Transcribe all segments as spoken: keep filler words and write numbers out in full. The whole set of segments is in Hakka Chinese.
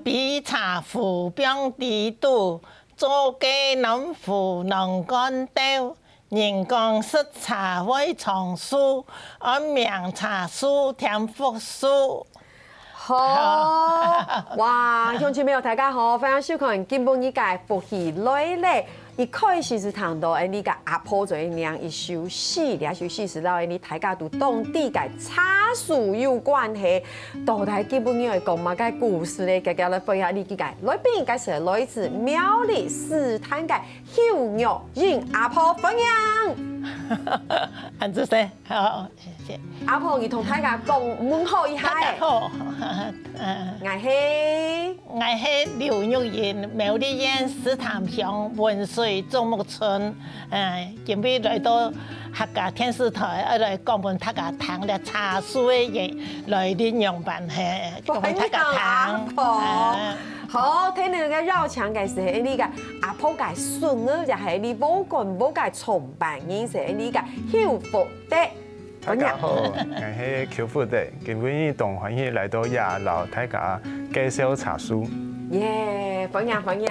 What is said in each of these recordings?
備茶壺放底肚，做雞卵壺囊乾兜。人講食茶會長壽，安名茶壽添福壽。好，哇，鄉親朋友大家好，歡迎收看今晡日个福氣來了。一開始係談到𠊎俚个阿婆就會唸一首詩，這首詩係摎𠊎俚大家都當知个茶壽有關係。到底今晡日愛講麼个故事呢？遽遽來分享你个來賓，該係來自苗栗獅潭个邱玉英阿婆，歡迎。恁仔細，好，謝謝。阿婆，你同大家講問好一下。大家好，嗯。𠊎係，𠊎係劉玉英，苗栗縣獅潭鄉文水啄木村。嗯，今晡日來到客家電視台，愛來講分大家聽這茶壽个來歷仰般，係，講分大家聽。歡迎阿婆。嗯。好，聽你个邀請个係你个阿婆个孫仔，也係你武館个創辦人，係你个邱福德。 大家好，𠊎係邱福德，今晡日當歡喜來到這摎大家介紹茶壽。耶，歡迎歡迎！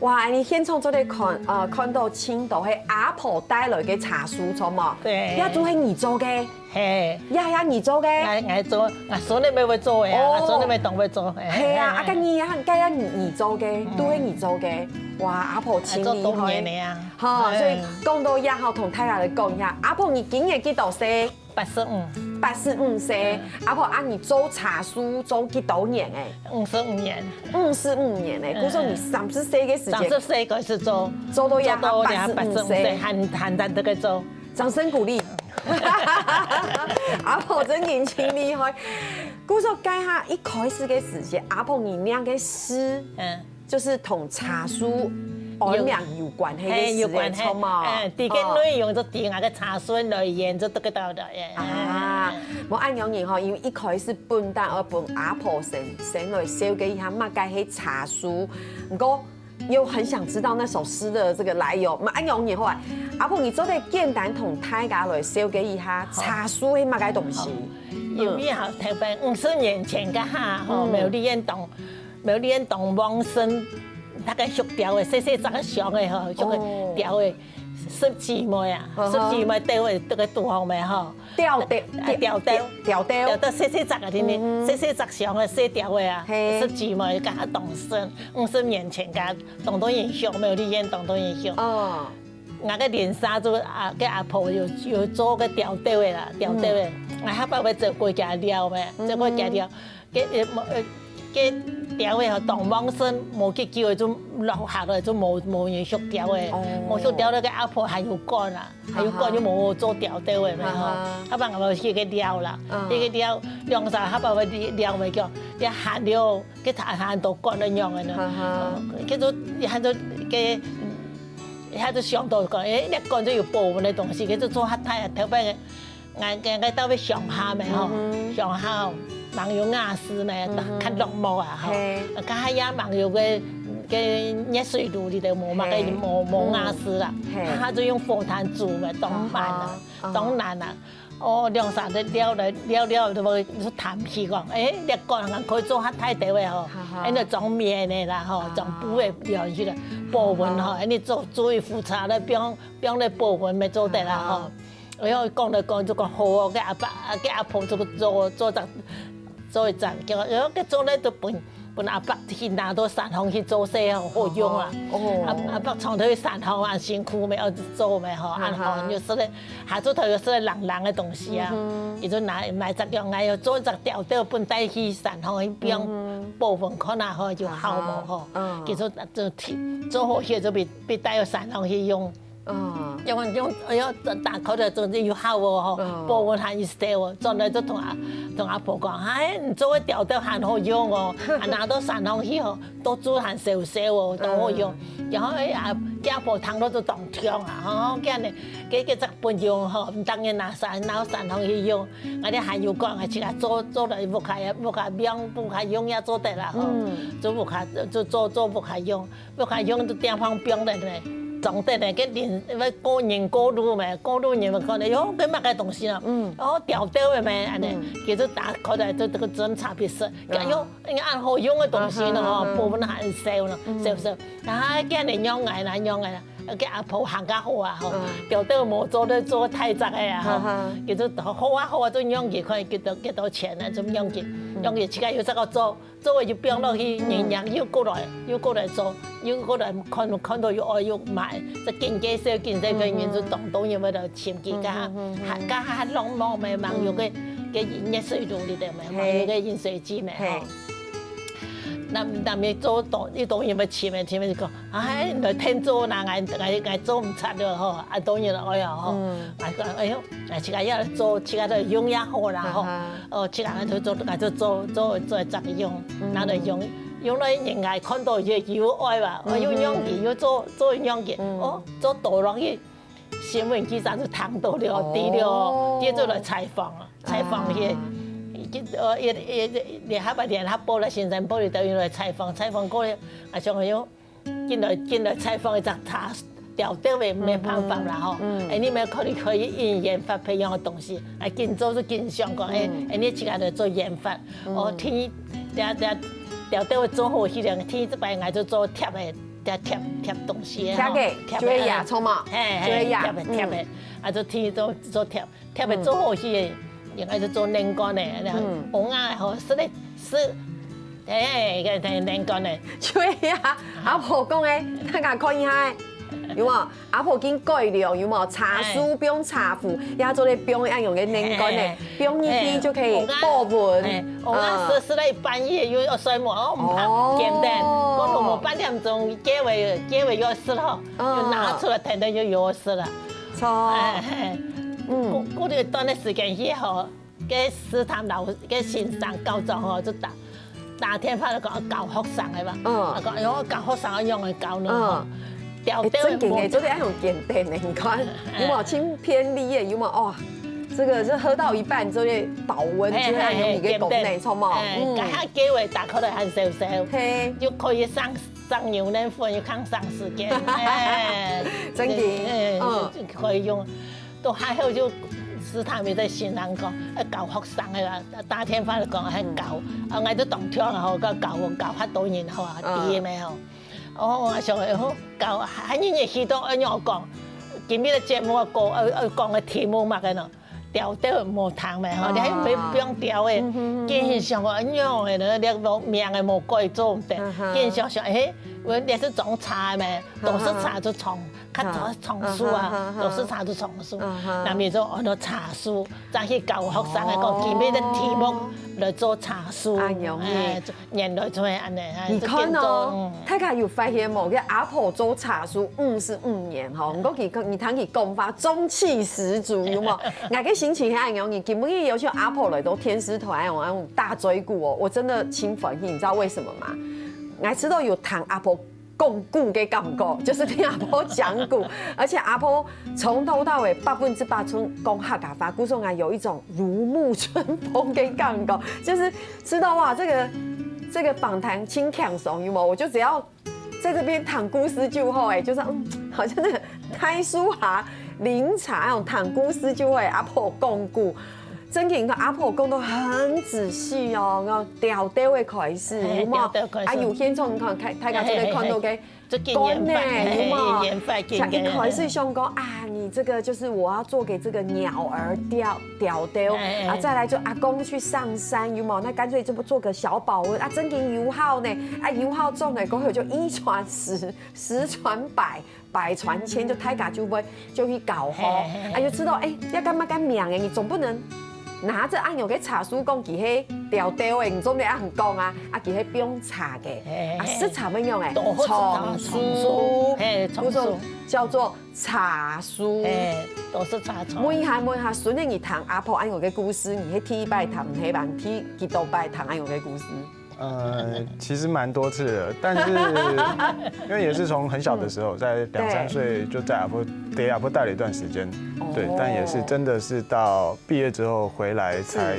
哇，你現場做得看，呃，看到盡多係阿婆帶來个茶壽，著無？對。這都係你做个？係。這也你做个？𠊎，𠊎做，𠊎孫仔乜會做个啊，哦。𠊎孫仔乜當會做。係。係啊，啊，該你啊，該也你，你做个，嗯。都係你做个。哇，阿婆盡厲害。𠊎做當年个啊。 好，嗯。所以講到這，好，同大家來講一下，阿婆你今年幾多歲？八十五。八十五歲。嗯。阿婆啊，你做茶壽做幾多年欸？五十五年。五十五年欸，嗯。故所你三十歲个時節，三十歲開始做，做到這，做到這八十五歲，八十五歲，還，還在這个做。掌聲鼓勵。阿婆真年輕厲害。故所該下一開始个時節，阿婆你唸个詩，嗯。 就係同茶壽安名有關係个事，係，有關係。著無？嗯，這个內容就對𠊎个茶壽來源就得到个，哎。啊，無恁樣人吼，因為一開始本旦愛分阿婆先，先來紹介一下麼个係茶壽，毋過又很想知道那首詩的這個來由。嘛，恁樣人好啊，阿婆，你做得簡單同大家來紹介一下，好。茶壽係麼个東西？好。因為吼，嗯。頭擺五十年前个下，吼，嗯。苗栗縣當 苗栗縣當旺盛，大家畜鳥仔，細細隻个箱仔吼，畜个哦。鳥仔，十姊妹啊，嗯哼。十姊妹鬥仔，這个肚項个吼。鳥鬥，啊，鳥鬥。鳥鬥。鳥鬥細細隻个，天天，嗯哼。細細隻箱个細鳥仔啊，嘿。十姊妹，該下當盛，五十年前个，當多人畜，苗栗縣當多人畜。哦。𠊎个鄰舍就，啊，个阿婆有，有做个鳥鬥仔啦，鳥鬥仔。嗯。𠊎下擺會走過去掠咩，嗯哼。走過去掠。 該，呃，無，呃，該鳥仔吼，當旺盛，無幾久仔就落下來，就無，無人畜鳥仔。哦。無畜鳥仔，該阿婆還有趕啊，還有趕，啊哈。就無做鳥鬥仔咩吼。啊哈。啊，幫𠊎去个鳥啦，嗯。去个鳥，兩三下把會鳥，鳥袂叫，也喊了，該他喊到趕了樣个呢。啊哈。哦，叫做，喊做該，嗯，他就想到講，誒，你趕就有保溫个東西，叫做做較大啊，頭擺个 𠊎，𠊎，𠊎兜个鄉下咩吼，嗯哼。鄉下吂有瓦斯咩，嗯哼。較落寞啊吼。嘿。該下也吂有个，个熱水爐裡頭無嘛，嘿。个無，無瓦斯啦。嗯。嘿。下下就用火炭煮咩，當慢啊，啊哈，啊哈。當難啊。哦，兩三隻鳥來，鳥鳥就會，就嘆氣講，誒，你趕，𠊎可以做較大兜个吼，哈哈。恁樣裝棉个啦吼，啊。裝布个了去了，保溫吼，哈哈。恁樣做，做一壺茶來放，放來保溫，乜做得啦吼。哈哈。 哎喲，講來講就講好哦，該阿伯，啊，該阿婆做，做，做隻，做一隻，叫，哎喲，該做來都分，分阿伯去拿到山項去做事哦，好用啊。哦。阿，阿伯長透去山項啊，辛苦咩，愛做咩吼，啊，嗯哼。吼，有時咧，下晝頭有時咧冷冷个東西啊，嗯哼。佢就拿，買隻樣，哎喲，做一隻鳥竇，分帶去山項去放，嗯哼。保溫看啊，吼，有效無吼。啊哈。嗯。佢就，就提，做好勢就分，分帶到山項去用。 嗯。因為用，哎喲，打開來總之有效哦，吼，嗯。保溫還有燒哦，轉來就同阿，同阿婆講，哎，你做个鳥竇還好用哦，啊，拿到山項去哦，都煮還燒燒哦，都好用。嗯。然後，哎，啊，阿婆聽了就當暢啊，吼，恁樣，該，該隻朋友吼，毋當然拿山，拿到山項去用，𠊎兜還有講啊，自家做，做來屋下，屋下用，屋下用也做得啦，吼，嗯。做屋下，做，做，做屋下用。 屋下用都地方放咧呢，裝等个，个人，个人過路咩，過路人會看到，喲，个麼个東西啊？嗯。哦，吊兜个咩，恁呢，嗯。佢就打開來，就這個斟茶杯食，啊。哎喲，恁好用个東西呢，吼，啊哈，啊哈。保存恁燒呢，嗯。燒燒。啊，今日仰仔啦，仰仔啦，个阿婆行較好啊，吼，嗯。吊兜無做，都做大隻个啊，吼，啊哈。佢就好啊好啊，就仰佢看幾多幾多錢啊，就仰佢，嗯。仰佢自家有這個做。 做个就放落去，嗯。人家又過來，又過來做，又過來看，看到又愛又買，這緊介紹，緊介紹，嗯。人就當多人會來尋佢，嗯，加，嗯，嗯，嗯。還，加還浪漫咩，網友个，嗯。个熱水爐裡頭咩，嘿。網友个飲水機咩，嘿。吼。那，那麼做當，又當然會尋个，尋个就講，哎，來添做啦，𠊎，𠊎，𠊎做毋出了吼，啊，當然了，哎呀吼，嗯。𠊎講，哎喲， 啊，自家也來做，自家來用也好啦，吼。啊哈。哦，自家就做，就做，做，做一隻用，嗯。拿來用，用了人家看到也有愛吧，哦，嗯哼。又仰佢，又做，做仰佢，嗯。哦，做多落去，新聞記者就聽到了，哦。知了，接著來採訪啊，採訪去，啊。去，呃，也，也，聯合報，聯合報啦，新生報裡頭有來採訪，採訪過了，啊，想講，哎喲， 緊來，緊來採訪一隻茶，吊兜个，沒辦法啦吼。嗯，嗯。哎，你們可以，可以引研發培養个東西，哎，緊做就緊想講，哎，嗯。哎，你自家來做研發。嗯。哦，天，這，這，吊兜个做好去了，天這擺𠊎就做貼个，這貼，貼東西个吼，貼个，貼个，就會壓，嗯。著無？嘿，嘿，就會壓，貼个，貼个，嗯。啊，就天做，做貼。 特別做好去个，嗯。應該係做年糕个，嗯。王阿婆食个，食，哎，个，个年糕个。對呀，阿婆講个，大家看一下，有無？阿婆緊改良，有無？茶酥，哎。毋用茶壺，也做得毋用恁樣个年糕个，哎。毋用一滴就可以保溫。哎，王阿婆，嗯。食，食了一半夜又要睡目，哦，毋怕，哦。簡單，過了半點鐘，結尾，結尾又食了，嗯。又拿出來，等等又有食了。 著。哎，嘿。嗯。過，過了一段个時間以後，該詩壇老，該先生校長吼，就打，打電話來講，教學生个嘛。嗯。啊，講，哎喲，教學生愛仰般教呢？嗯。吊兜个，哎，正經个，無，做得愛用簡單个，你看，哎。有無？真便利个，有無？哇，這個係喝到一半，做得保溫，嘿，做得用一個功能，嘿，嘿，著無？簡單。哎，嗯。該下結尾打開來還燒燒，嘿。又可以上，上牛奶粉，又可以上時間，哎。正經，哎，嗯。就可以用。 都還好，就詩壇个先生講，愛教學生个啦，打電話來講，愛教。嗯。啊，𠊎就當聽啊，吼，教，教，教較多人吼，啊，嗯。知个咩吼。哦，𠊎想，哎吼，教，還有人去到，哎，𠊎講，今日个節目个歌，呃，呃，講个題目麼个呢？吊兜無聽咩吼，啊。你還無放吊个，嗯哼，嗯哼。緊想講，哎喲，哎，你無名个無改做毋得，嗯哼。緊想想，哎，𠊎這係種茶个咩？ 都係茶就種，較多種樹啊，嗯哼，嗯哼。都係茶就種樹。嗯哼。那麼就安到茶樹，再去教學生个講，哦。今日个題目來做茶樹。哎喲，哎，原來就係恁樣，哎，你看哦，就變做，嗯。大家有發現無？該阿婆做茶樹五十五年吼，毋過佢，你聽佢講話，中氣十足，有無？𠊎个心情係恁樣，你今晡日邀請阿婆來到電視台，恁樣大嘴鼓哦，我真的真歡喜，你知道為什麼嗎？𠊎知道有聽阿婆 講古个感覺，就是聽阿婆講古，而且阿婆從頭到尾百分之百純講客家話，故所𠊎有一種如沐春風个感覺，就是知道哇，這個，這個訪談真輕鬆，有無？我就只要在這邊談故事就好，哎，就是，嗯，好像那個大樹下啉茶那種談故事就好，阿婆講古。 正經个阿婆講到很仔細哦，講吊兜个開始，嘿，有無？吊兜開始。啊，有現場你看，大，大家做得看到个，嘿，嘿，嘿。這個研發，管呢，有無？嘿，研發，像一開始想講，啊，你這個就是我要做給這個鳥兒吊，吊兜，嘿，嘿，嘿。啊，再來就阿公去上山，有無？那乾脆就做個小保溫，啊，正經有效呢，啊，有效種了過後就一傳十，十傳百， 百傳千，就大家就會，就去教吼。嘿，嘿，嘿。啊，就知道，哎，要幹嘛幹嘛个，你總不能拿著恁樣个茶樹講佢係吊兜个，你總得恁樣講啊，啊，佢係放茶个，嘿，嘿，啊，係茶乜樣个，都係茶，長壽，長壽，嘿，長壽。故所叫做茶樹。嘿，都係茶，長壽。問一下，問一下，孫仔，你聽阿婆恁樣个故事，你係第一擺聽，係吧？你第幾多擺聽恁樣个故事？ 呃，其實蠻多次了，但是因為也是從很小的時候，在兩三歲就在阿婆，給阿婆帶了一段時間，對，哦。但也是真的是到畢業之後回來才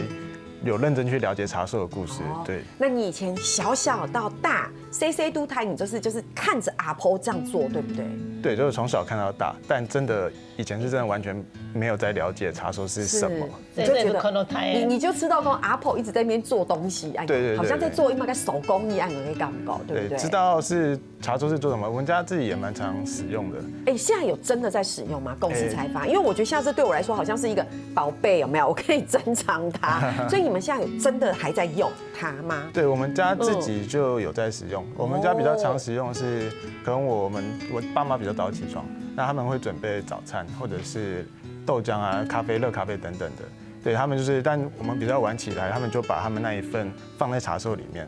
有認真去了解茶樹的故事，哦，對。那你以前小小到大，細細到大，你就是，就是看著阿婆這樣做，對不對？对，就是从小看到大，但真的以前是真的完全没有在了解茶寿是什么。是，你就觉得你你就知道说阿婆一直在那边做东西，哎，对对对好像在做一个手工艺样的感觉，对不对？知道是茶寿是做什么，我们家自己也蛮常使用的。哎，现在有真的在使用吗？公司才发，因为我觉得现在这对我来说好像是一个宝贝，有没有？我可以珍藏它，所以你们现在有真的还在用它吗？对，我们家自己就有在使用。我们家比较常使用的是，可能我们我爸妈比较早起床，那他们会准备早餐或者是豆浆啊、咖啡、热咖啡等等的。对他们就是，但我们比较晚起来，他们就把他们那一份放在茶寿里面。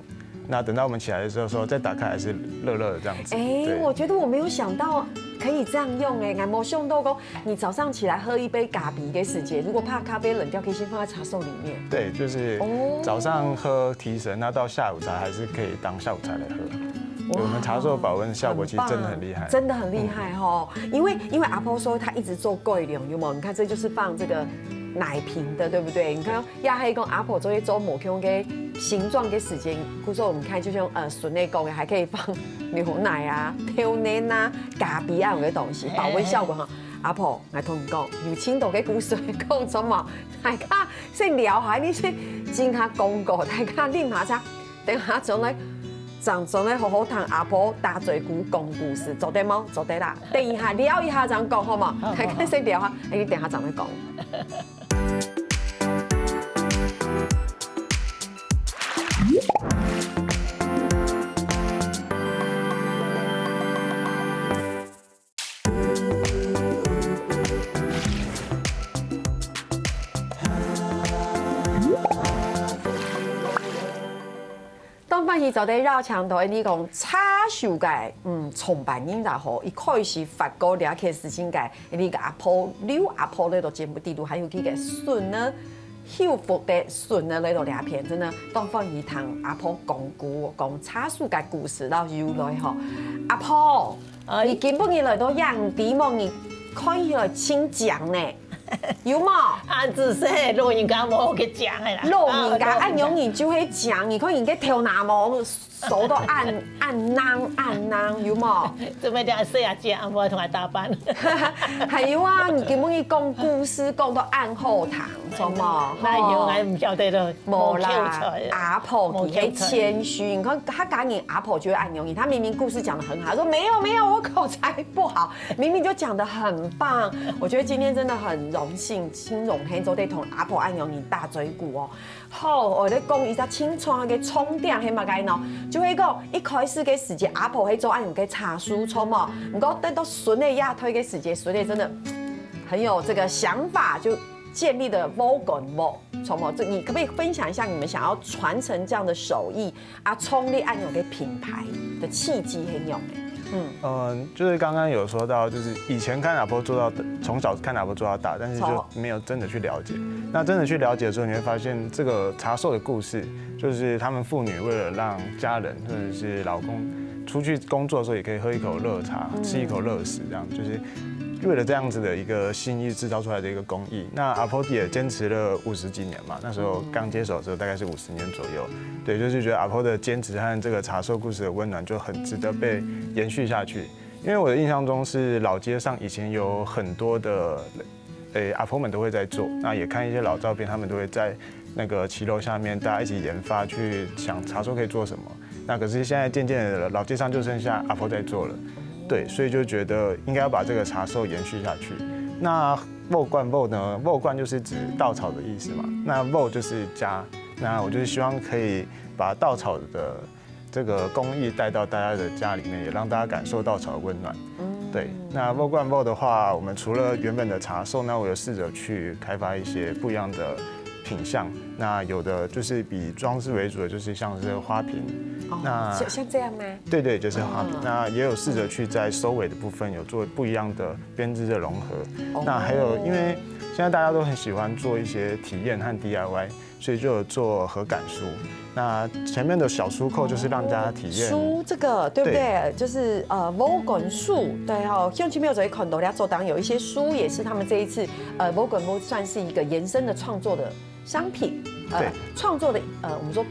那等到我们起来的时候，说再打开还是热热的这样子。哎，我觉得我没有想到可以这样用哎，俺没想到过，你早上起来喝一杯咖啡的时节，如果怕咖啡冷掉，可以先放在茶寿里面。对，就是早上喝提神，那到下午茶还是可以当下午茶来喝。我们茶寿保温效果其实真的很厉害，真的很厉害哈。因为因为阿婆说她一直做粿条，有没有？你看这就是放这个奶瓶的，对不对？你看。 也係講阿婆做一做無共个形狀个時間，故所你看，就像呃孫仔講个，還可以放牛奶啊、豆奶啊、咖啡啊有个東西，保溫效果哈。阿婆，來同你講，有盡多个故事講做嘛，大家先聊下，你先聽下廣告，大家啉下茶，等下轉來，正轉來好好聽阿婆打嘴鼓講故事，做得無？做得啦。等一下聊一下正講好無？大家先聊下，你等下正來講。 當歡喜做得邀請到你講茶壽个，嗯，創辦人也好，一開始發過這件事情个，你个阿婆劉阿婆來到節目底肚，還有佢个孫呢，幸福个孫呢來到這片，真的當歡喜聽阿婆講古，講茶壽个故事，然後又來吼，阿婆，你今晡日來到影帝無？你看起來真靚呢。 有無？啊，只是老人家無去講个啦。老人家恁樣你就會講，你看你个頭那毛，手都暗暗囊暗囊，有無？準備點細阿姐，阿婆同佢打扮。還有啊，你根本你講故事講到恁好聽，什麼？那有，我毋曉得了。無啦，阿婆佢係謙虛，你看客家人阿婆就會恁樣，他明明故事講得很好，他說沒有沒有，我口才不好，明明就講得很棒。我覺得今天真的很榮幸。 青龍黑做得同阿婆恁樣人打嘴鼓哦。好，𠊎來講一下清楚个重點係麼个呢？就係講一開始个時節，阿婆係做恁樣个茶事，著無？毋過等到孫仔這代个時節，孫仔真的很有這個想法，就建立了禾稈屋，著無？這你可不可以分享一下你們想要傳承這樣的手藝？ 啊，創立恁樣个品牌个契機係仰仔？嗯，就是剛剛有說到，就是以前看阿婆做到，從小看阿婆做到大，但是就沒有真的去了解。那真的去了解的時候，你會發現這個茶壽的故事，就是他們父女為了讓家人或者是老公出去工作的時候也可以喝一口熱茶，吃一口熱食，這樣就是為了這樣子的一個心意製造出來的一個工藝。那阿婆也堅持了五十幾年嘛，那時候剛接手的時候大概是五十年左右。 對，就是覺得阿婆的堅持和這個茶壽故事的溫暖就很值得被延續下去。因為我的印象中是老街上以前有很多的，誒，阿婆們都會在做，那也看一些老照片，他們都會在那個騎樓下面大家一起研發去想茶壽可以做什麼。那可是現在漸漸的老街上就剩下阿婆在做了，對，所以就覺得應該要把這個茶壽延續下去。那禾稈屋呢？禾稈就是指稻草的意思嘛，那屋就是家， 那我就是希望可以把稻草的這個工藝帶到大家的家裡面，也讓大家感受稻草的溫暖。對，那禾稈屋的話，我們除了原本的茶壽，那我有試著去開發一些不一樣的品項。那有的就是以裝飾為主的，就是像是花瓶。那像像這樣嗎？對對，就是花瓶。那也有試著去在收尾的部分有做不一樣的編織的融合。那還有，因為現在大家都很喜歡做一些體驗和 D I Y， 所以就有做禾稈書。那前面的小書扣就是讓大家體驗。書這個對不對？就是呃禾稈書，對吼，鄉親朋友就會看到咧，做當有一些書也是他們這一次呃禾稈屋算是一個延伸的創作的商品，呃創作的呃我們說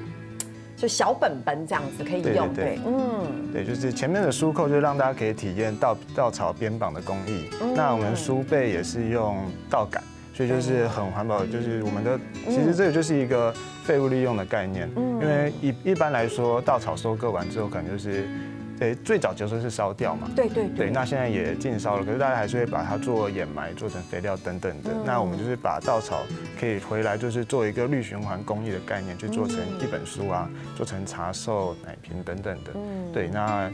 就小本本这样子可以用，对对对对，嗯，对，就是前面的书扣就让大家可以体验稻稻草编绑的工艺。那我们书背也是用稻秆，所以就是很环保，就是我们的其实这个就是一个废物利用的概念，因为一一般来说稻草收割完之后可能就是。对，最早就是烧掉嘛。对对对，对，那现在也禁烧了，可是大家还是会把它做掩埋，做成肥料等等的。那我们就是把稻草可以回来，就是做一个绿循环工艺的概念，去做成一本书啊，做成茶寿、奶瓶等等的。对，那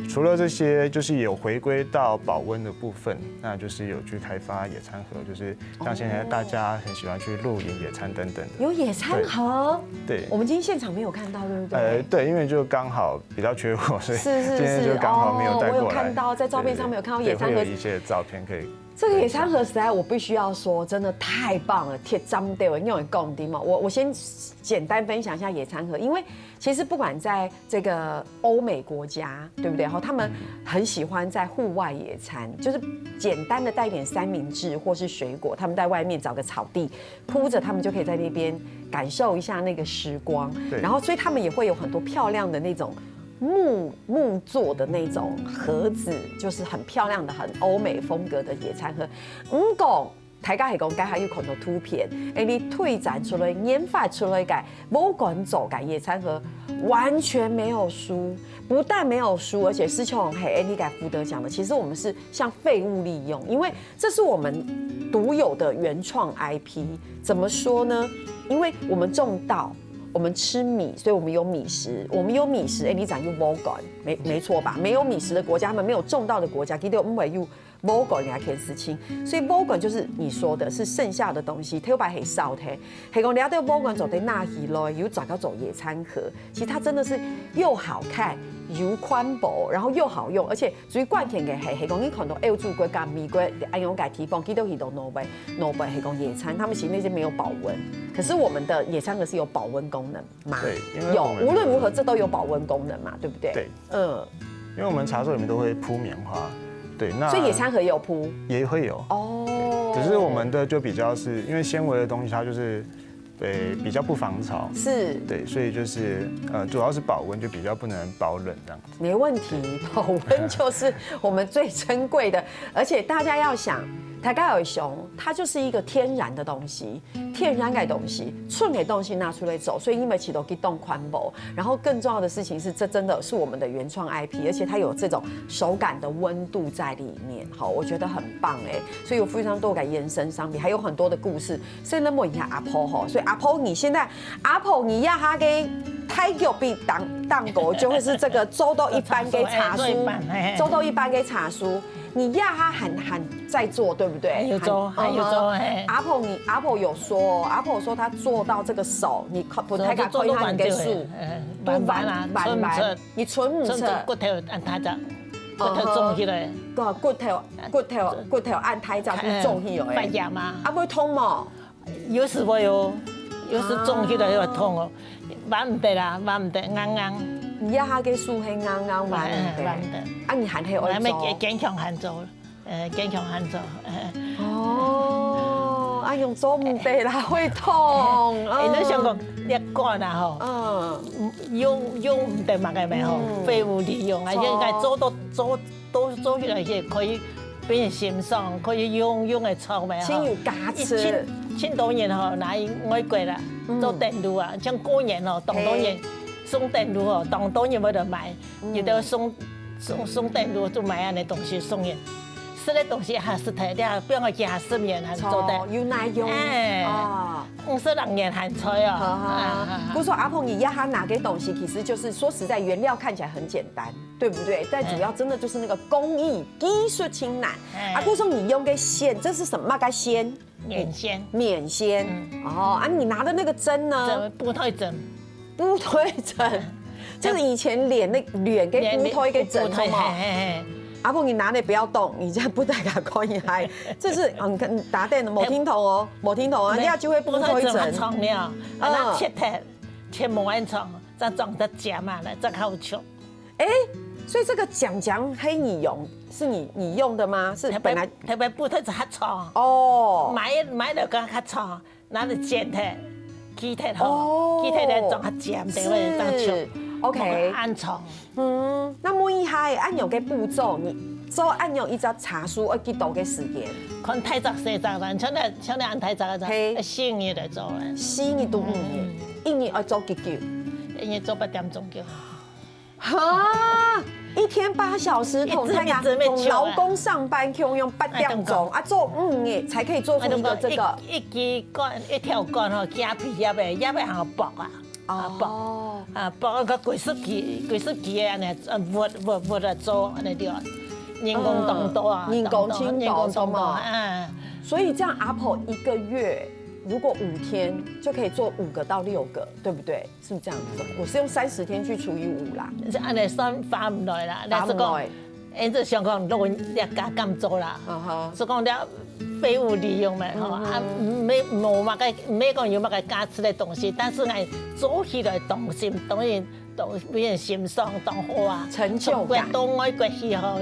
除了这些，就是有回归到保温的部分，那就是有去开发野餐盒，就是像现在大家很喜欢去露营、野餐等等的。有野餐盒，对我们今天现场没有看到，对不对？呃，对，因为就刚好比较缺货，所以是是今天是，就刚好没有带过来。哦，我有看到，在照片上面有看到野餐盒对，会有一些照片可以。这个野餐盒实在，我必须要说，真的太棒了，贴张对我用讲的嘛。我我先简单分享一下野餐盒，因为其实不管在这个欧美国家，对不对？哈，他们很喜欢在户外野餐，就是简单的带一点三明治或是水果，他们在外面找个草地铺着，他们就可以在那边感受一下那个时光。对然后，所以他们也会有很多漂亮的那种木木做的那种盒子，就是很漂亮的、很欧美风格的野餐盒。嗯，讲大家係讲，刚才有看到图片，哎，你推展出来、研发出来个，无管做个野餐盒，完全没有输。不但没有输，而且是像嘿，哎，你个福德讲的，其实我们是像废物利用，因为这是我们独有的原创 I P。怎么说呢？因为我们种稻，我们吃米，所以我们有米食，我们有米食，哎，你讲有无管，没没错吧？没有米食的国家，他们没有种稻的国家，佢哋唔会有无管这件事情。所以无管就是你说的，是剩下的东西，特别係烧的，係讲你要对无管做得拿起来，有找到做野餐盒，其实它真的是又好看，又环保，然后又好用，而且最关键的係，係讲你看到欧洲国家、美国安样个地方，佢都去到挪威，挪威係讲野餐，他们其实那些没有保温，可是我们的野餐盒是有保温功能嘛？对，因为有，我们无论如何这都有保温功能嘛，对不对？对，嗯，因为我们茶座里面都会铺棉花，对，那所以野餐盒也有铺也会有，哦。只是我们的就比较是因为纤维的东西，它就是对比较不防潮，是对，所以就是呃主要是保温，就比较不能保冷这样子。没问题，保温就是我们最珍贵的，而且大家要想，大家有熊，它就是一个天然的东西，天然的东西，纯的东西拿出来做，所以因为其实都给冻宽薄。然后更重要的事情是，这真的是我们的原创 I P，而且它有这种手感的温度在里面，好，我觉得很棒哎。所以有非常多个延伸商品，还有很多的故事。所以呢，我一下阿婆吼，所以阿婆你现在阿婆你压他给太久比当当狗就会是这个周到一般给茶书，做一般嘿周到一般给茶书。你压他很很在做，对不对？还有做很还有做嘿阿婆你阿婆有说，阿婆说她做到这个手，你看不太敢看她的手，慢慢啊，慢慢，你存不出，骨头按他着，骨头种起来，个骨头骨头骨头按太早就种起来，发芽嘛，啊会痛吗？有时会哦，有时种起来会痛哦，挽唔得啦，挽唔得，硬硬，你压他个手很硬硬，挽唔得，挽唔得，啊你还还会做，坚强还做。呃，坚强很做。哦，啊，用做毋得啦，會痛。哎，你想講，你管啊吼，嗯，用用毋得嘛个咩吼，廢物利用啊，應該做到做做做起來也可以變成欣賞，可以用用个草咩吼。真有價值。千千多年吼，拿外國啦，做電路啊，像過年吼，當多人送電路吼，當多人會來買，有的送送送電路就買恁个東西送人。 食个東西還係忒，你還放个幾下十年還做得。有耐用。哎，五十零年還在哦。不過說阿婆，你壓他拿个東西，其實就是說實在，原料看起來很簡單，對不對？但主要真的就是那個工藝技術真難。啊，故所你用个線，這是什麼个線？棉線。棉線。哦，啊，你拿的那個針呢？布袋針。 布袋針，就是以前染个染个布袋个針，好無？阿婆，你拿來不要動，你這樣布袋甲看起來，這是嗯，打電無聽懂哦，無聽懂啊，你也就會布袋針。長了，啊，切忒，切無恁長，再裝隻夾嘛，來再好笑。哎，所以這個講講黑你用是你你用的嗎？是本來特別布袋針較長哦，買買了个較長。 拿來剪忒，記得吼，哦。記得來裝較尖，對不對？是，OK。恁長。嗯，該問一下，恁樣个步驟，你做恁樣一隻茶樹愛幾多个時間？看大隻細隻啦，像你，像你恁大隻个，嘿。四日來做个。四日到五日，嗯。一日愛做幾久？一日做八點鐘就好。 哈，一天八小時，同太太，一直，一直，同老公上班共樣八點鐘，哎，對。啊，做五日才可以做出一個這個。哎，對，一，一支管，一條管吼，夾皮夾个，夾个還有薄啊，啊，薄，哦。啊，薄个幾十支，幾十支个恁樣，呃，活，活，活來做恁樣對啊。人工當多啊，哦，人工當多，真多，人工當多，是嗎？哎。所以這樣阿婆一個月如果五天就可以做五個到六個，對不對？ 是不是這樣子？我是用三十天去除以五啦。是恁樣算花毋來啦，花毋來。但是講，哎，這想講，如果你家敢做啦，嗯哼。是講你廢物利用嘛，吼，嗯哼。啊，沒，無麼个，沒講有麼个價值的東西，但是呢，做起來當心，當然，當，變成心爽，當好啊。成就感。出國到外國去吼，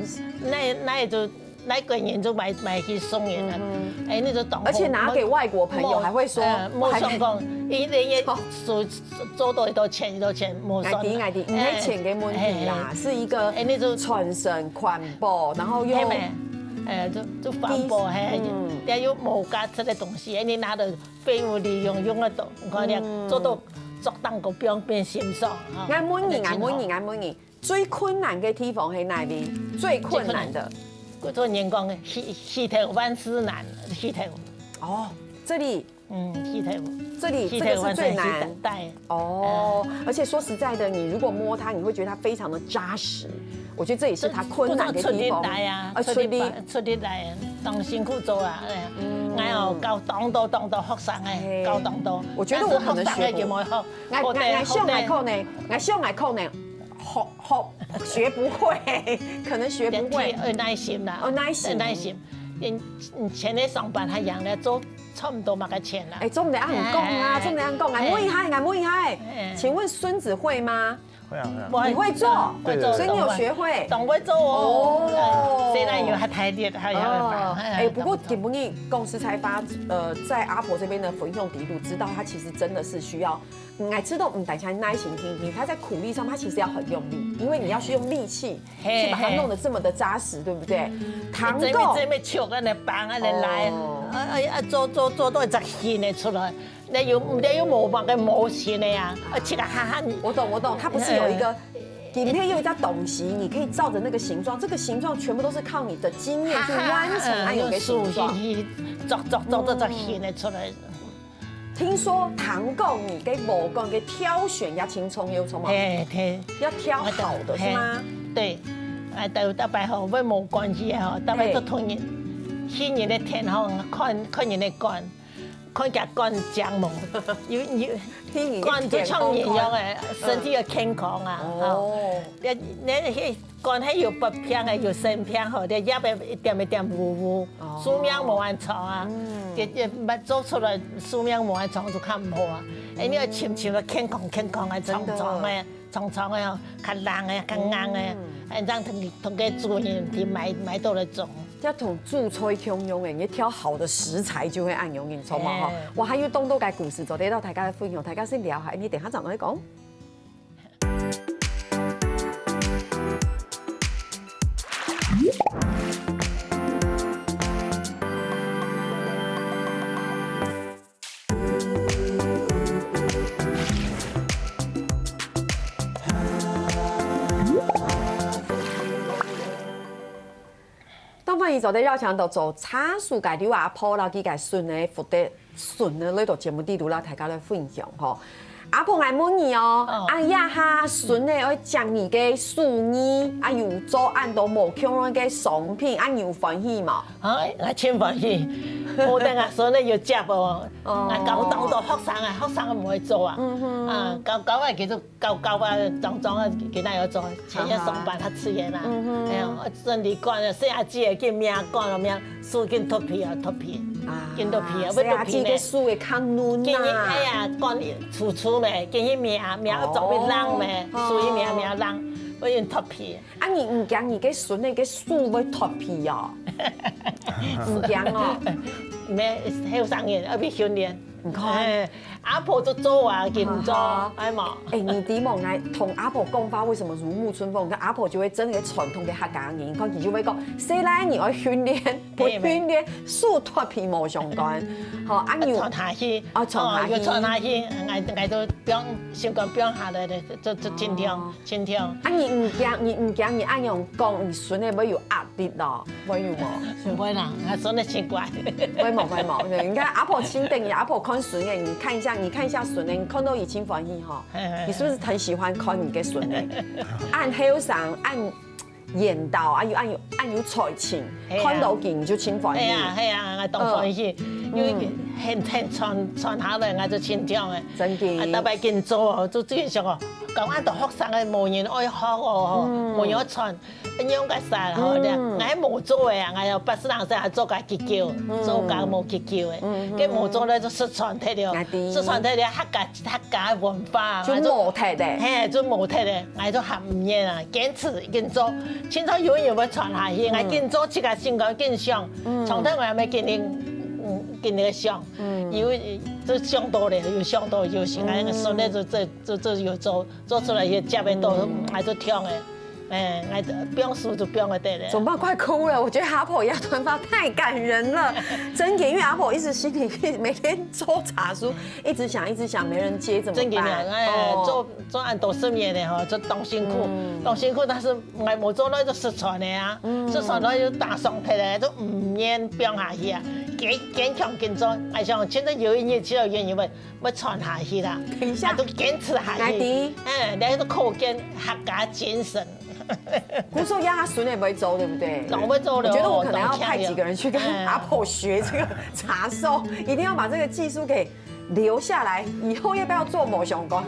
那，那也就 來個人就買，買去送人啊。嗯哼。哎，你就當好。而且拿給外國朋友還會說，呃，無想講，佢，佢也做，做到幾多錢，幾多錢，無算啊。𠊎知，𠊎知，毋係錢个問題啦，哎，哎，是一個，哎，你就傳承環保，然後又，係咩？哎，就，就環保，嘿，嗯。也有無價值个東西，哎，你拿來廢物利用，用得到，你看你，嗯。做到做當个，不用變心酸，哈。𠊎問你，那就真好。𠊎問你，𠊎問你， 最困難个地方係哪裡？最困難的。最困難，做人講个，起，起頭萬事難，起頭。哦，這裡，嗯，起頭。這裡，起頭萬事，這個是最難。起頭，對。哦，嗯。而且說實在的，你如果摸它，你會覺得它非常的扎實。我覺得這也是它困難的地方。這，這出力來啊，啊，出力。出力，出力來啊，當辛苦做啊，哎呀。嗯。哎喲，教當多當多學生哎，嘿。教當多。我覺得我可能學不。但是學生个就無學。 𠊎，𠊎，𠊎想𠊎可能，𠊎想𠊎可能學，學，學不會，可能學不會。愛耐心啦，哦，耐心。愛耐心。你，你前日上班還贏了，做差不多麼个錢啦。哎，做毋得恁講啊，哎，做毋得恁講啊。哎。問一下，𠊎問一下，哎。請問孫子會嗎？會啊，會啊。你會做？對，對，對。孫子有學會？當會做哦。哦。哎，雖然有較大力，還有較大。哦，哎，不過今晡日公司才發，呃，在阿婆這邊的分享底肚，知道她其實真的是需要 嗯，𠊎知道，嗯，大家耐心聽聽，他在苦力上，他其實要很用力，因為你要去用力氣去把它弄得這麼的扎實，對不對？糖垢，這邊，這邊搐恁樣，挷恁樣來，哦。啊，啊，啊，做，做，做到一隻形个出來，該又，該又無麼个模型个呀，啊，這個哈哈。我懂，我懂，它不是有一個，哎。今天有一隻東西，你可以照著那個形狀，這個形狀全部都是靠你的經驗去完成它有一個形狀。哈哈，嗯，用手去，去做，做，做，做隻形个出來。 聽說糖垢你个禾稈个挑選也真重要，著無？嘿，嘿。要挑好的，是嗎？嘿，對。哎，逐，逐擺吼，買禾稈去吼，逐擺都同人，嘿。去人个田吼，看，看人个稈，看佢稈靚無？有，有，去人个田稈就像人樣个，看。身體个健康啊，哦。吼。該，該，該 稈係有發病个，有生病吼，該葉仔一點一點烏烏，哦。壽命無恁長啊。嗯。該，該，做出來壽命無恁長就較毋好啊。哎，你愛尋尋个健康健康个，真的。長長个，長長个吼，較硬个，較硬个，嗯。哎，恁樣同，同个主人去買，買倒來種。這同煮菜共樣个，你挑好的食材就會恁樣，你知道嗎？哈。哎。哇，還有當多个故事，做得到大家來分享，大家先尞下，你等下轉來講。 當歡迎做得邀請到做茶樹个劉阿婆，摎佢个孫仔福德 孫仔來到節目底肚摎大家來分享吼。阿婆，𠊎問你哦，哦。啊，這下孫仔愛接你个手藝，啊，有做恁多無共樣个商品，啊，你有歡喜無？哎，𠊎真歡喜，好得𠊎孫仔有接哦。哦。𠊎教當多學生啊，學生毋會做啊。嗯哼。啊，教，教啊，其實 教，教啊，裝裝啊，今仔有做，前日上班較自然啦。嗯哼。哎呀，整理罐啊，細阿姊个，緊搣罐咯，搣，手緊脫皮啊，脫皮，啊，緊脫皮啊，細阿姊个手會較嫩啊。緊去，哎呀，罐粗粗咩，緊去搣，搣到做會爛咩，哦。手一搣搣爛，會緊脫皮。啊，你毋驚你个孫仔个手會脫皮哦？毋驚哦？無，後生人，愛去訓練。你看。哎，阿婆就做啊，佢毋做，哈哈。係無？哎，你知無？𠊎同阿婆講話為什麼如沐春風？你看阿婆就會真的傳統个客家人，你看佢就會講，細倈人愛訓練，不訓練，手脫皮無相干。好，啊，有傳下去，啊，傳下去。哦，有傳下去，𠊎，𠊎都放，心肝放下來了，就，就盡量，哦。盡量。啊，你毋驚，你毋驚你恁樣講，你孫仔會有壓力咯？ 會有無？毋會啦，𠊎孫仔真乖。會無，會無。對，你看阿婆親等，阿婆看孫仔，你看一下，你看一下孫仔，你看到佢盡歡喜吼，嘿，嘿，你是不是很喜歡看你个孫仔？恁後生，恁緣投，啊又恁有，恁有才情，嘿啊。看到佢你就盡歡喜。係啊，係啊，𠊎當歡喜，嗯。因為很，很傳，傳下來，𠊎就盡暢个。真个。啊，逐擺緊做哦，就最想哦，講恁多學生个無人愛學哦，嗯。無人愛傳。 恁樣个事吼，嗯。𠊎無做个啊，𠊎有八十零歲還做个急救，嗯。做家務急救个，嗯，嗯。該無做咧就失傳忒了，𠊎知。失傳忒了，客家，客家文化，就無忒咧。嘿，就無忒咧，𠊎就還毋願啊，堅持緊做，盡早有人會傳下去，嗯。𠊎緊做，自家心肝緊想，嗯。從頭𠊎還沒緊緊，嗯，緊緊想，嗯。有，就想到咧，有想到有時，嗯。𠊎个孫仔就，就，就，就有做，做出來也接得到，嗯。𠊎就暢个。 哎，𠊎放手就放个得了。怎麼辦？快哭了！我覺得阿婆這段話太感人了，真的，因為阿婆一直心裡每天做茶書，一直想，一直想，沒人接怎麼辦？真的，哎，哦。做，做恁多十年了吼，就當辛苦，嗯。當辛苦，但是𠊎無做，該就失傳了啊，嗯。失傳了就打傷忒了，就毋願放下去啊，堅，堅強緊做。𠊎想，真的有一日，只要願意會，會傳下去啦，等一下。啊，就堅持下去。𠊎知。哎，那個可見客家精神。 故所這下孫仔會做，對不對？當會做了，我覺得我可能要派幾個人去跟阿婆學這個茶授，一定要把這個技術給留下來，以後要不要做無相干，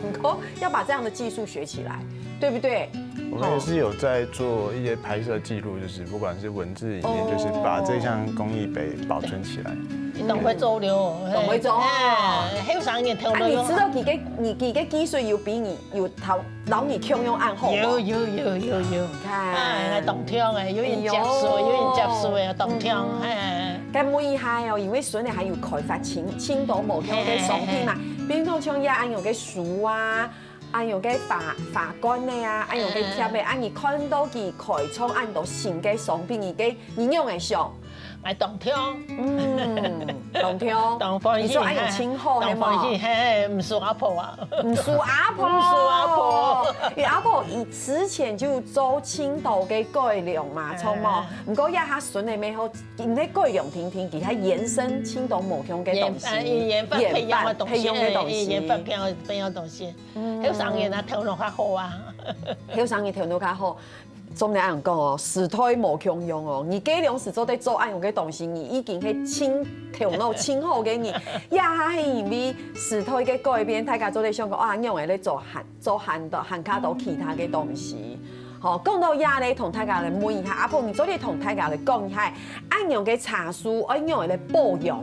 要把這樣的技術學起來，對不對？我們也是有在做一些拍攝記錄，就是不管是文字、影片，就是把這項工藝給保存起來。當會做了，當會做。哎，後生人頭腦。啊，你知道佢个，你，佢个技術有比你，有頭 摎你共樣恁好無？有，有，有，有，有。你看。哎，當暢哎，有人接受，哎喲。有人接受哎，當暢，嗯哼。哎。該問一下哦，因為孫仔還有開發盡，盡多無共个商品嘛，嘿，嘿，嘿。比如講像這恁樣个書啊，恁樣个花，花罐仔啊，恁樣个貼仔，嗯，嗯，嗯。啊，你看到佢開創恁多新个商品，你个，你仰會想？ 哎，當暢。嗯，當暢。當歡喜，你說哎喲，嘿，盡好，當歡喜，嘿，嘿，毋輸阿婆啊。毋輸阿婆。毋輸阿婆。因為阿婆以前就做盡多个改良嘛，哎。著無？毋過這下孫仔乜好，因為改良定定，佢還延伸盡多無共个東西。研，哎，研發，研發，培養个東西，研發，培養个東西。哎，研發，培養个東西。嗯。後生人啊，頭腦較好啊。後生人頭腦較好。 總來恁樣講哦，時代無共樣哦。你該量時做得做恁樣个東西，你已經係盡頭腦盡好个人。這下係因為時代个改變，大家做得想講，啊，仰仔來做還，做還多，還較多其他个東西。好，講到這咧，同大家來問一下，阿婆，你做得同大家來講一下，恁樣个茶樹，愛仰仔來保養？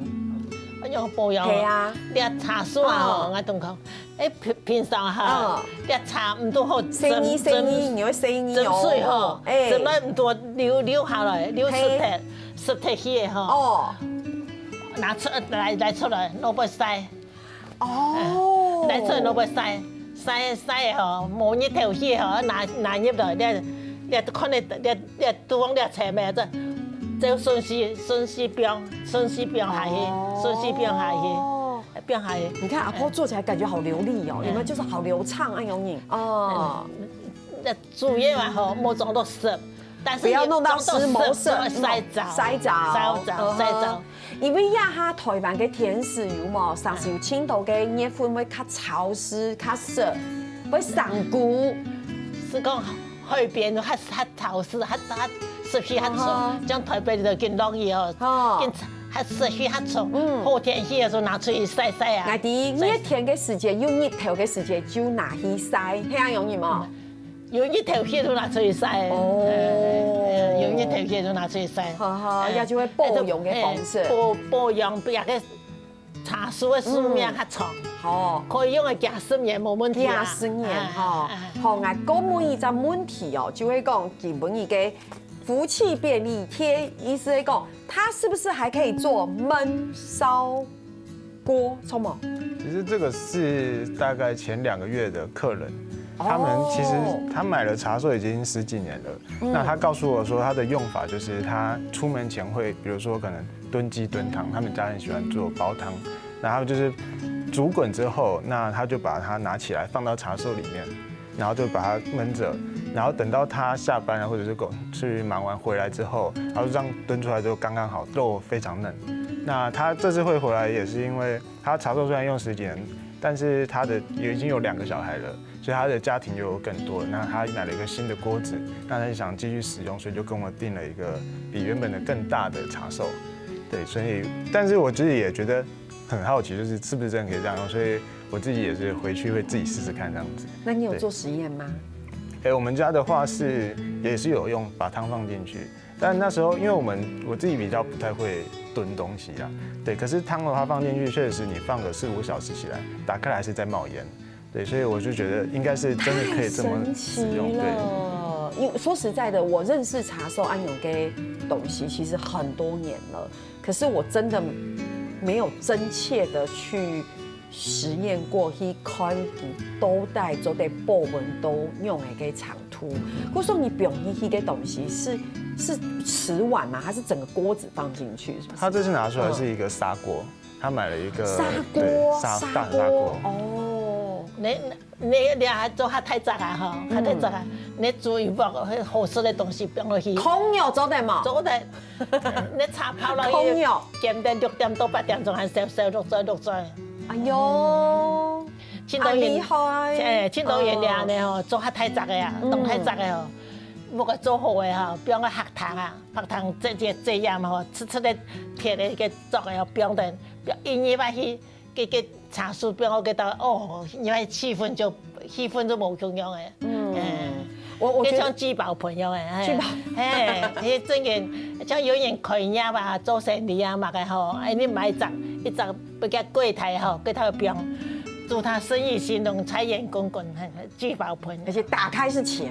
愛仰保養哦？係啊。這茶樹啊，哦。吼，𠊎同你講， 哎，平，平常哈，嗯。這茶毋多好，細膩，整，細膩，整，你愛細膩哦。整水吼，哎。整來毋多流，流下來，流失忒，嘿。失忒去个吼。哦。拿出來，來出來，拿去曬。哦。哎，來出來，拿去曬，曬，曬吼，無日頭去吼，拿，拿入來，這，這看得，這，這都往這摻个，這，這順序，順序放，順序放下去，哦。順序放下去。 放下去。你看阿婆做起來感覺好流利哦，哎。有沒有？就是好流暢啊，有你哦。嗯，那煮也嘛吼，莫裝到濕，但是不要弄到濕，你裝到濕，毛色，曬燥，曬燥，曬燥，嗯哼。曬燥。因為這下台灣个天時有無，常時有盡多个月份會較潮濕、較濕，會生菇。係講海邊較，較 潮濕，較，較濕氣較重，嗯哼。像台北就緊落雨哦，哦。緊較濕氣較重，嗯。好天氣个時候拿出去曬曬啊。𠊎知，晒。熱天个時節，有日頭个時節就拿去曬，係恁樣無？有日頭去就拿出去曬。哦。哎，哎，有日頭去就拿出去曬。好好，哎。也就會保養个方式。哎，哎，保，保養，別个 茶樹个壽命較長，嗯。好。可以用个幾十年無問題啦。幾十年吼。哎，哎，哎。好，𠊎過問一隻問題哦，就係講今晡日个福氣便利貼，意思係講，它是不是還可以做燜燒？鍋，著無？其实这个是大概前两个月的客人，他们其实他买了茶寿已经十几年了。那他告诉我说，他的用法就是他出门前会，比如说可能炖鸡炖汤，他们家人喜欢做煲汤，那他们就是煮滚之后，那他就把它拿起来放到茶寿里面，然后就把它焖着，然后等到他下班啊，或者是狗去忙完回来之后，然后就这样炖出来就刚刚好，肉非常嫩。那他这次会回来也是因为他茶寿虽然用十几年，但是他的也已经有两个小孩了，所以他的家庭又有更多。那他买了一个新的锅子，那他就想继续使用，所以就跟我订了一个比原本的更大的茶寿。对，所以但是我自己也觉得很好奇，就是是不是真的可以这样用，所以我自己也是回去会自己试试看这样子。那你有做实验吗？哎，我们家的话是也是有用把汤放进去，但那时候因为我们我自己比较不太会炖东西啊，对，可是汤的话放进去，确实你放个四五小时起来，打开来还是在冒烟，对，所以我就觉得应该是真的可以这么使用，对。了，因为说实在的，我认识茶寿安永给东西其实很多年了，可是我真的没有真切的去实验过，去看佢到底做得保温到用个个长度。或者说你表面去个东西是是瓷碗吗？还是整个锅子放进去？是不是？他这次拿出来是一个砂锅，他买了一个砂锅，对砂大砂锅。哦。你你你还做下太早啊哈，下太早啊，你煮一包好食的东西放落去，空有做得吗？做得，你茶泡落去，空有。点点六点到八点钟还烧烧落水落水。哎呦，青島人，厲害！哎，青島人咧呢吼，做下太早个啊，弄太早个吼，莫个做好个哈，放个客廳啊，客廳这这这样吼，吃吃个铁个个做个哦，放等，放一日吧去，给给茶树放个到哦，因为气氛就气氛就无共样个，嗯。我我觉得就像聚宝盆样个，聚宝，哎，你真个像有人开业啊，做生意啊嘛个吼，哎，你买一张一张不个柜台吼，给他放，祝他生意兴隆，财源滚滚，聚宝盆，而且打开是钱，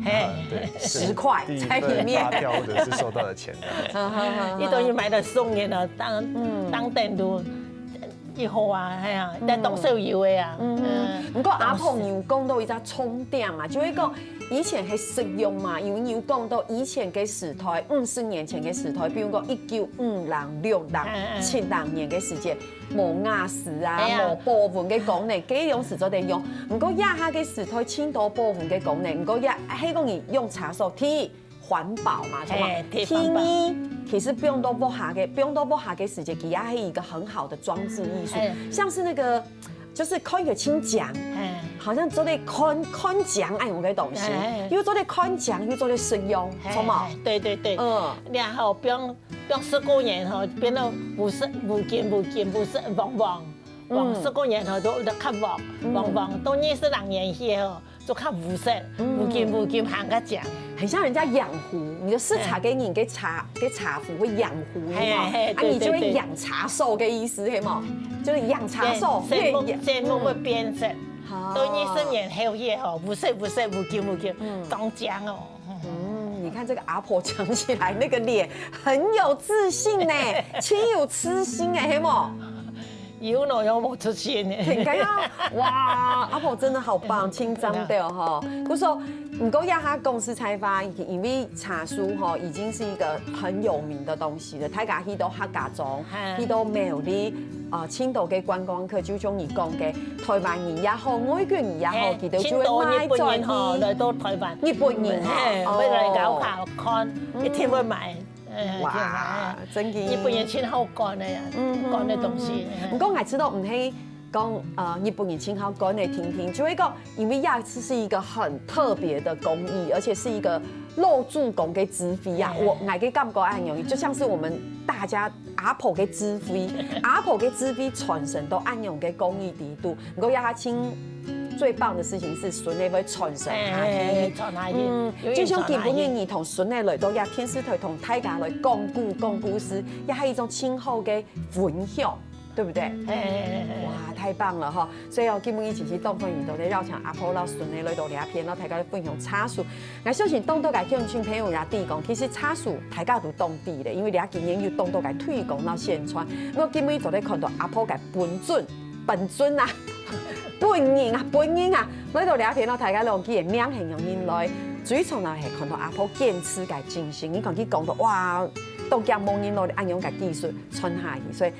嘿，对，十块第一在里面份发票或者是收到的钱这样子。你等于买了送人了，当当等都。以后啊，哎呀，但当少有个啊，嗯，不过阿婆有讲到一个重点嘛，就係講以前係實用嘛，因為有講到以前个時代，五十年前个時代，比如講一九五零、六零、七零年个時節，無瓦斯啊，無保溫个功能，該樣時做得用。不過這下个時代，盡多保溫个功能，不過也係講你用茶手提 環保嘛，係嘛？哎，提環保。第二，其實放到屋下个，放到屋下个時節，佢也係一個很好的裝置藝術，哎像是那個，就是看一個清講，哎，好像做得看看講哎，有个東西，哎又做得看講，又做得實用，哎係嘛？哎對對對，嗯，然後放放十過年吼，變到烏色烏金烏金烏色黃黃黃，十過年吼都都較黃黃黃，到二十零年去吼， 就較烏色，烏金烏金行較靚。很像人家養壺，你的視察給你給茶給茶壺會養壺，嘿嘿係嘛？啊，你就會對對對養茶手的意思，係嗎？就是養茶手，色目越養色目會變色，好到二十年後去吼，烏色烏色烏金烏金，當靚哦。嗯，你看這個阿婆講起來那個臉很有自信呢，盡有自信哎，係嗎？有咯，有無出現呢？很該啊，哇，阿婆真的好棒，清張的哈。不過說，不過呀，他公司開發，因為茶樹哈已經是一個很有名的東西了。大家去到客家庄，嗯去到苗栗，啊，青島的觀光客，就像你講的，台灣人也好，外國人也好，佢都就會買轉去。來到台灣，日本人哈嘿，哦要來搞看，看，一定會買。哎哇，真的。日本人盡好乾的呀，乾的東西。不過我知道，毋係講呃日本人盡好乾的定定，就係講，因為這是一個很特別的工藝，而且是一個老祖公的智慧啊。我我个感覺很容易，就像是我們大家阿婆的智慧，阿婆的智慧傳承到恁樣的工藝底肚。不過這下盡最棒的事情是，孫仔會傳承下去。哎，傳下去，嗯，永遠就像今晡日傳下去。你同孫仔來到這電視台同大家來講古講故事，也係一種盡好的分享。對不對？哎，哇，太棒了哈！所以哦，今晡日其實當歡迎到咧邀請阿婆摎孫仔來到這片，摎大家分享茶樹。𠊎相信當多个鄉親朋友也知講，其實茶樹大家都當知咧，因為這幾年有當多个推廣摎宣傳。毋過今晡日做得看到阿婆个本尊，本尊啊，本人啊，本人啊，來到這片摎大家摎佢个名係仰般來，最重要係看到阿婆堅持个精神。你看佢講到哇，到今無人摎恁樣个技術傳下去，所以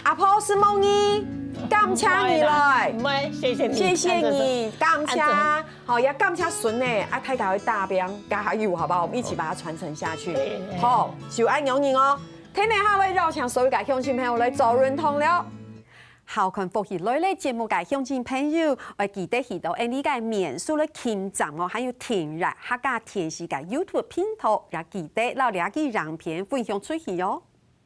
阿婆承蒙你，感謝你來。不會啦，不會，謝謝你，謝謝你，感謝按照。好，也感謝孫仔，啊，大家會打拚，加油，好不好？我們一起把它傳承下去。對，對。好，就恁樣哦。天天下會邀請所有个鄉親朋友來做運動了。好看福氣來了節目个鄉親朋友，愛記得去到𠊎俚个面書來撳讚哦，還有訂閱客家電視个YouTube頻道，也記得摎這个影片分享出去哦。